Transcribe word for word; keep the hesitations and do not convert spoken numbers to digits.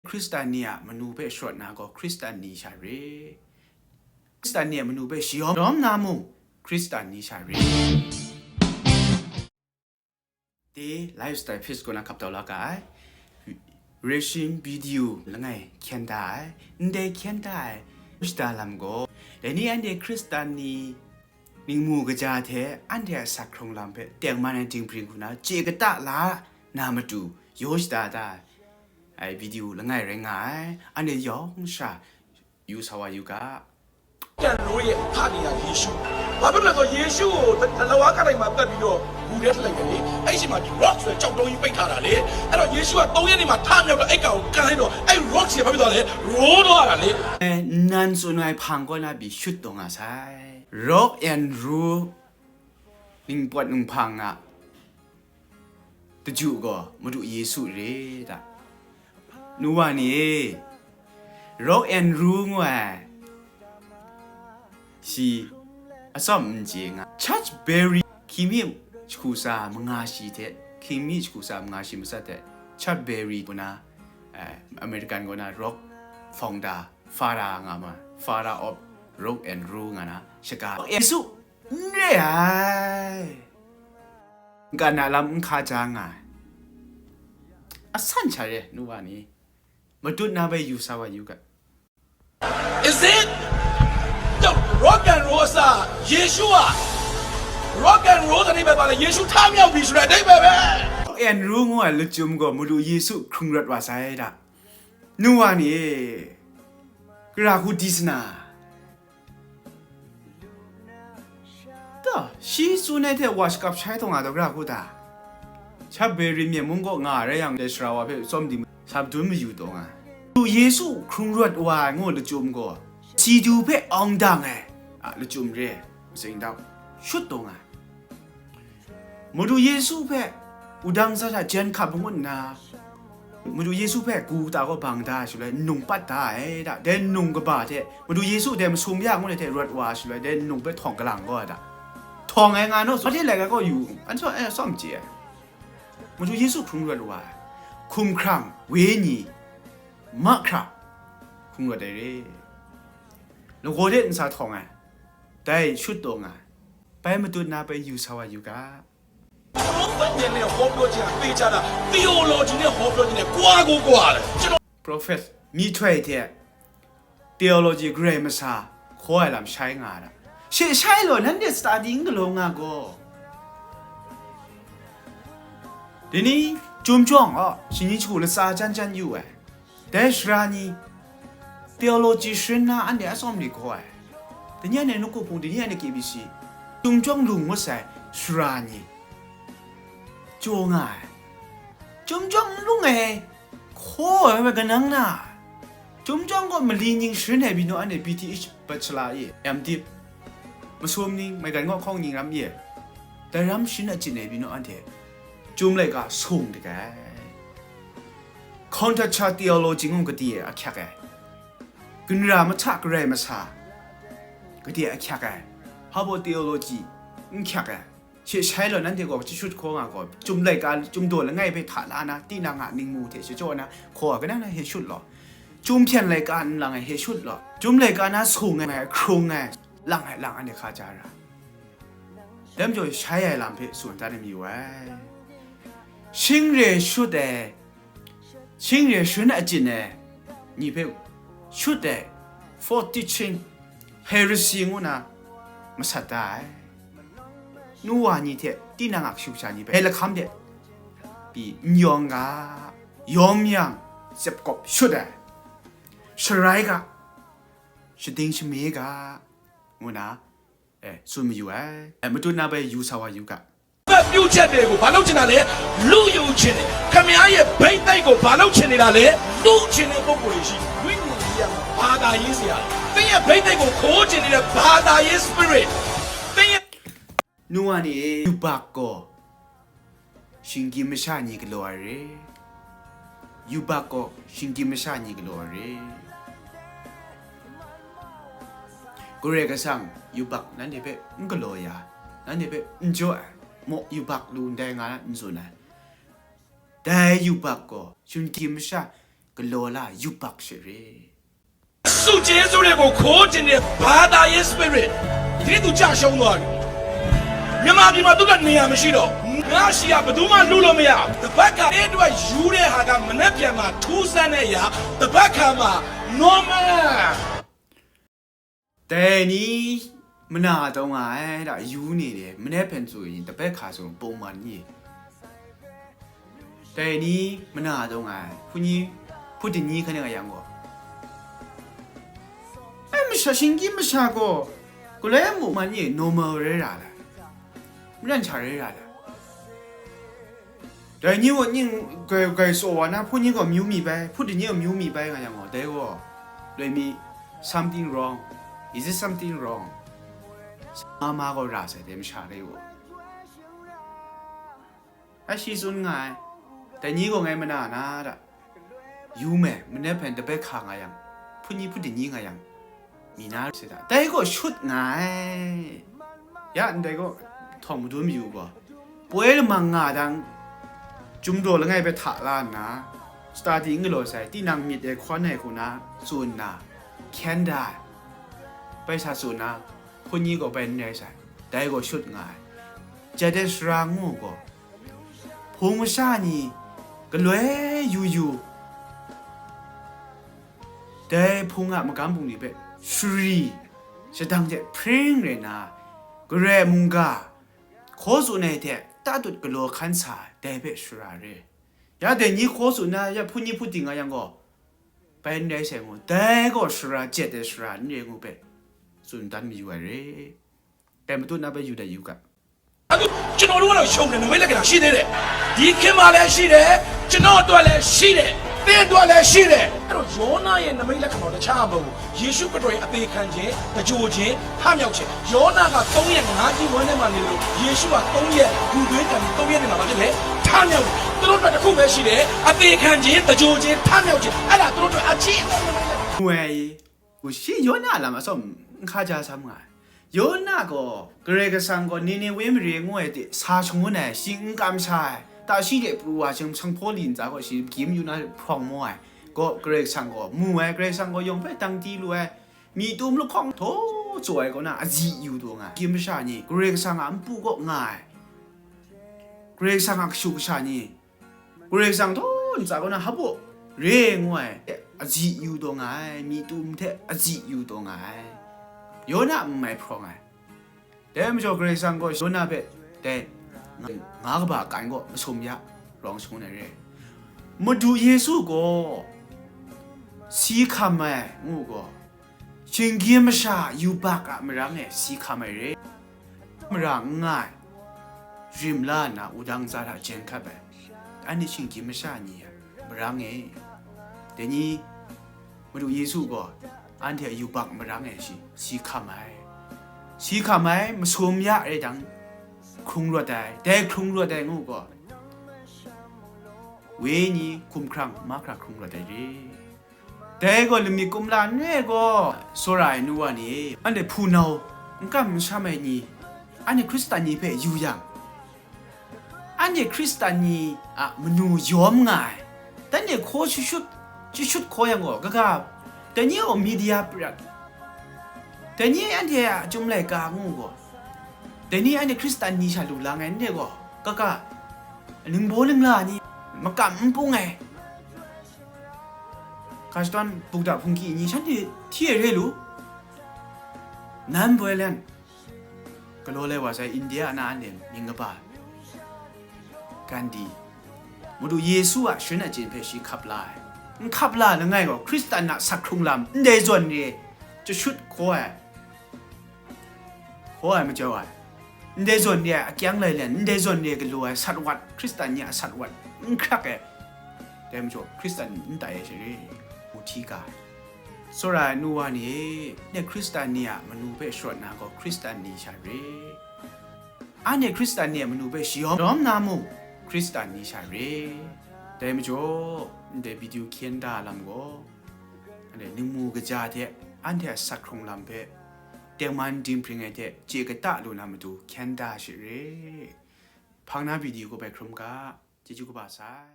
Hkristan ni a manu hpe sharawt na gaw Hkristan ni sha re. Hkristan ni a manu hpe shayawm na mung Hkristan ni sha re. De lifestyle page kaw na hkap tau la ga ai. Reshing video langai hkyen da ai, ndai hkyen da ai, shada lam gaw, dai ni anhte Hkristan ni ningmu kaja hte anhte a asak hkrung lam hpe tengman ai dinghpring hku na chye kata la na matu yaw shada da ai video langai rai nga ai. Anhte yawng sha yu sa wa yu ga. တန်ရိုးရဲ့အခါနေရာယေရှု။ ဘာဖြစ်လို့လဲဆိုတော့ယေရှုကိုတလဝါကတိုင်မှာပတ်ပြီးတော့ဂူထဲထည့်လိုက်တယ်လေ။ အဲ့ဒီအချိန်မှာဒီ rock ဆိုတဲ့ကျောက်တုံးကြီးပိတ်ထားတာလေ။ အဲ့တော့ယေရှုကသုံးရက်နေမှာထမြောက်တော့အဲ့ကောင်ကိုကန်လိုက်တော့အဲ့ rock စီကဘာဖြစ်သွားလဲ။ ရိုးသွားတာလေ။ Nan tsun ai hpang kaw na pyi shut taw nga sai. Rock and roll ningpawt ninghpang a taju gaw Madu Yesu re da. Nu wa ni e, rock and roll ngu ai shi atsawm n chye nga. Church berry hkying mi jahku tsa manga shi hte, hkying mi jahku tsa manga shi matsat hte, church berry kaw na, eh, American kaw na rock founder, father nga ma, father of rock and roll nga na shaga. Yesu n re ai. N-, kan a lam n hka ja nga ai. Asan sha re, nu wa ni. Matut na bai yu sa wa yu ga. Is it the rock and roll အစားယေရှုဟာ rock and roll တနေ့ပဲပါလေယေရှုထမြောက်ပြီဆိုတဲ့အဓိပ္ပာယ်ပဲ။ Rock and roll ငို့ a lachyum gaw Madu Yesu hkrung rawt wa sai da. Nu wa ni, kara hku di sana. Ta, shi tsun ai hte wa shakap shai taw nga taw, gara hku ta? Sha Beri myen mung kaw nga rai yang, dai sara wa hpe tsawm di, sa madun mayu taw nga. Madu Yesu hkrung rawt wa ai ngu lachyum gaw, si du hpe awng dang ai a lachyum re, matsing dau, shut taw nga. Madu Yesu hpe wudang sa hta jen hkap ngut nna, Madu Yesu hpe gu ta gaw bang da shaloi, nung pat da ai da. Dai nung kaba hte Madu Yesu dai masum ya ngut ai hte rawt wa shaloi, dai nung hpe htawng galang gaw ai da. Htawng ai nga naw, sa hte laika gaw yu, an sa, eh, tsawm chye ai. Madu Yesu hkrung rawt wa ai. Hkumhkrang, wenyi, mahkra, hkrung rawt ai re. Lagaw de nsa htawng ai. Dai shut taw nga ai. Bai matut na bai yu sa wa yu ga. ဘုံဘက်နဲ့ဟောပြောခြင်းကသေချာတာ theology နဲ့ဟောပြောခြင်းနဲ့ကွာကိုကွာတယ်ကျွန်တော် Prophet မီးထွဲ့တဲ့ theology ဂရိမစာ ခေါ်ရလာမဆိုင်ငါတာ ရှေ့ဆိုင်လို့နန်းတဲ့ study ကလုံးငါကိုဒီနေ့ကျုံကြောင်းဟောရှင်ကြီးချိုလစာချမ်းချမ်းယူဝဲ Dai sara ni theology shrin na anhte atsawm ni hkaw ai. Dai ni anhte nawku hpung, dai ni anhte K B C, Chyum chyawm lung ngut sai sara ni chyaw nga ai. Chyum chyawm n lung ai hkaw ai, kanang na, Chyum chyawm gaw mali ning shrin ai binu anhte B Th bachelor e, M.Div, masum ning, maigan ngaw hkawng ning ram e, dai ram shrin achyin ai binu anhte Chyum laika sung dik ai. Counter theology ngu gade ahkyak ai, ginra mahta garai masa gade ahkyak ai, hpa baw theology n hkyak ai, she shai law nanhte gaw jashut hkaw nga gaw, Chyum laika, Chyum daw langai hpe hta la na, tinang a ningmu hte shachyaw na hkaw ai, kanang na he shut law, Chyum hpyen laika n lang ai he shut law, Chyum laika na sung ai, hkrung ai, lang ai, lang anhte hka ja ra. Dai majaw shai ai lam hpe tsun dan ai mayu ai. Shing re shut ai, shing re shun achyin ai ni hpe shut ai, false teaching, heresy ngu na masat da ai. Nu wa ni hte tinang a kashu kasha ni hpe dai lahkam de pyi n yawng ga, yawng yang, tsep kawp shut ai, sharai ga, shading shame ga, ngu na, eh, tsun mayu ai. Eh, matut na bai yu sa wa yu ga. ဘက်ပြုချက်တွေကိုဘာလုပ်ချင်တာလဲ။ လုယူချင်တယ်။ ခင်ဗျားရဲ့ဘိသိက်ကိုဘာလုပ်ချင်နေတာလဲ။ လုချင်တဲ့ပုဂ္ဂိုလ်တွေရှိတယ်။ ဝိညာဉ်ရေးရမှာဘာသာရေးဆရာတွေ။ သင်ရဲ့ဘိသိက်ကိုခိုးချင်နေတဲ့ဘာသာရေး spirit။ သင်ရဲ့ Nu wa ni e, yubak gaw shinggyim masha ni galaw ai re. Yubak gaw shinggyim masha ni galaw ai re. Karai Kasang yubak nanhte hpe n galaw ya, nanhte hpe n jaw ai, maw yubak lu ndai nga na n tsun ai. Dai yubak gaw shinggyim masha ကလော်လ ယုပ်ဘၣ် ရှစ် ရယ်။ ဆုကျေးဇူးတွေကို ခိုးချင်တဲ့ ဘာသာရေး spirit ဒီသူကြရှုံးသွားပြီ။ မြန်မာပြည်မှာ သူ့အတွက်နေရာမရှိတော့ဘူး။ ငါရှိရာ ဘယ်သူမှလူလို့မရဘူး။ တပတ်ခါ အဲ့အတွက်ယူတဲ့ဟာက မနက်ဖြန်မှာ ထူးဆန်းတဲ့အရာ၊ တပတ်ခါမှာ normal။ แต่นี้มันหนาตรงไหนล่ะ ယူနေတယ်။ မနက်ဖြန်ဆိုရင် တစ်ပတ်ခါဆို ပုံမှန်ကြီး။ แต่นี้มันหนาตรงไหน ဘုန်းကြီး ဖုတင်ကြီးခနဲ့ကရံကို အဲမရှာရှင်ကြီးမရှာကို ကိုလည်း ပုံမှန်ကြီး normal ရဲတာလား မရန်ချရဲတာလား แต่นี้วันนี้ไกลไกลโซวานะ พวกนี้ก็မျိုးမိပဲ ဖုတင်ကြီးက မျိုးမိပဲကရံကို แต่ก็เลยมี something wrong. Is it something wrong? မမကိုရာဆဲတဲမရှာရဲဘူး။ အရှိစွန်းငါ တညီကိုငဲမနာနာတာ ယူမယ် မနေ့ဖန်တစ်ပတ်ခါငါယံ ဖုန်ကြီးဖုတညီငါယံ မီနာစေတာ တဲကိုရှုတ်ငါ ရန်တဲကို ထောင်မဒုံယူကို ပွဲလမငါတန်း ကျုံးတော်လငယ်ပဲထလာနာ စတာတီငလိုဆိုင် တီနံမစ်တဲ့ခွန်နယ်ခုနာစွန်းနာ ခန်ဒါ ပဲဆာစွန်းနာ ခွန်ကြီးကိုပဲနေဆိုင် တဲကိုရှုတ်ငါ ကျတဲ့စရာငို့ကို ဖုံမရှာညီ ကလွဲယူယူ တဲဖုံကမကမ်းပုံတွေပဲ ရှရီ ရှတံကျက် ဖရင်းရယ်နာ ကရဲမုန်က ခေါ်စုနေတဲ့အတတ်တို့ကလော်ခန်းစာတဲပဲရှရာရဲ ရတဲ့ညီခေါ်စုနာ ရဖုန်ကြီးဖုတင်ငါယံကို ပဲနေဆိုင်ကို တဲကိုရှရာကျက်တဲ့ရှရာနေကိုပဲ စွန်တမ်းမယူရဲ တဲမတူနာပဲယူတဲ့ယူက အခုကျွန်တော်တို့ကတော့ရှုံးတယ် နမိတ်လက္ခဏာရှိသေးတယ် ဒီခင်မှာလည်းရှိတယ် ကျွန်တော်အတွက်လည်းရှိတယ် သင်အတွက်လည်းရှိတယ်အဲ့တော့ယောနာရဲ့နမိတ်လက္ခဏာတခြားမဟုတ်ဘူးယေရှုခရစ်တော်ရဲ့အသေးခံခြင်းတကြိုခြင်းထမြောက်ခြင်းယောနာကသုံးရက်ငါးကြီးဝမ်းထဲမှာနေလို့ယေရှုကသုံးရက်ဂူသွင်းတန်ပြီးသုံးရက်နေမှာဖြစ်တယ်ထမြောက်တယ်သူတို့အတွက်တစ်ခုပဲရှိတယ်အသေးခံခြင်းတကြိုခြင်းထမြောက်ခြင်းအဲ့ဒါသူတို့အတွက်အကြီးအကျယ်နမိတ်လက္ခဏာ ငွေကိုရှိယောနာလာမှာစောင့်ခါကြဆမ်းငါ ယောနကို ကရက်ကစံကို နေနေဝင်းမရေငွေ့တဲ့ စာချုံးနဲ့ ရှင်ကမ်းဆိုင် တာရှိတဲ့ ပရူဝါချင်း ဆံဖောလီန်စာကို ရှင် ကင်းယူနာ ဖောင်မွဲ ကို ကရက်ကစံကို မူဝဲ ကရက်ကစံကို ယုံဖဲ တန်တီလူဝဲ မီတုံလခေါင် ထိုးစွဲကိုနာ အဇီယူတော့ငါ ကင်းမရှာညီ ကရက်ကစံက အပူကို ငါ ကရက်ကစံက ကရှုကရှာညီ ကရက်ကစံထိုး စာကနာ ဟပ်ဖို့ ရေငွေ့ အဇီယူတော့ငါ မီတုံထဲ အဇီယူတော့ငါ ယောန မိုင်ဖောင်ငါ တဲမကျော် ကရက်ကစံကို ယောနဖက် တဲ ငါးကမ္ဘာ့အကမ်းကို မဆုံးရ ရောင်ဆုံးနေတယ်။ မတူယေရှုကို စီခမ်းမယ် ငူကို ရှင်ကင်းမရှာ ယူပါက မရမ်းနဲ့ စီခမ်းမယ် ရယ်။ မရမ်းငါ ရင်လာနာ ဦးတန်းစားတာ ကျန်ခတ်ပဲ။ အဲ့ဒီရှင်ကင်းမရှာညီ မရမ်းငယ်။ တနည်း မတူယေရှုကို အန်တီယူပါက မရမ်းငယ် ရှိ စီခမ်းမယ်။ စီခမ်းမယ် မဆုံးရတဲ့တန်း ခုံလွတ်တယ်။ တဲခုံလွတ်တယ် ငူကို ဝိညာဉ် ခုံခရံ မခရံ ခုံလွတ်တယ်။ တဲကို လမီကုမ်လာ နဲကို စောရအိုင်နူဝါနီ အန်ဒီဖူနော ငကမ်မဆမ်းမညီ အန်ဒီခရစ်စတန်ညီဖဲ ယူယံ အန်ဒီခရစ်စတန်ညီ အ မနူယောမ်ငါ တန်ဒီခိုးရှုရှုတ် ရှုရှုတ်ခိုးယံကို ကက တနည်း အို မီဒီယာပြတ် တနည်း အန်ဒီအကျုံးလဲကာငူကို တနည်း အန်ဒီခရစ်စတန်ညီ ရှလူလာငယ် နဲကို ကက နင်းဘိုလင်းလာညီ မကမ်မပူငယ် ခါစတန်ပုတ်တာဖုန်ကီညီ ရှန်တီ ထီရဲလူ နမ်ဘွဲလန် ကလောလဲဝါဆိုင် အိန္ဒိယအနားနဲ့ မင်္ဂပါ ဂန္ဒီ မတူယေရှုအရှင်အကျင့်ဖက်ရှိခပ်လာ ခပ်လာလငယ်ကို ခရစ်စတန်နာ စက်ခုံလမ် ဒဲဇွန်ရီ တရှုတ်ခွဲ ခွဲမကျော်ဝါ ဒဲဇွန်ရီ အကျန်းလဲလဲ ဒဲဇွန်ရီ ကလော ဆတ်ဝတ် ခရစ်စတန်ညီ အဆတ်ဝတ် ခရကဲ တဲမကျော် ခရစ်စတန် တၢ်ရဲရှိရီ မူထီကာ စောရအိုင်နူဝါနီ နဲ ခရစ်စတန်ညီ အမနူဖဲ ရှော့နာကို ခရစ်စတန်ညီ ရှာရဲ အန်ဒီခရစ်စတန်ညီ အမနူဖဲ ရှီယောမ် ရောမ်နာမူ ခရစ်စတန်ညီ ရှာရဲ တဲမကျော် ဒဲဗီဒီယို ခင်းတာလမ်ကို အန်ဒီနင်းမူကကြာတဲ့ အန်ဒီအစက်ခုံလမ်ဖဲ တဲမန်ဒင်းပရင်ငယ်တဲ့ ခြေကတလူနာမတူ ခင်းတာရှိရဲ ဖင်နာဗီဒီယိုကိုပဲ ခရုံးက ခြေကျူးကပါဆိုင်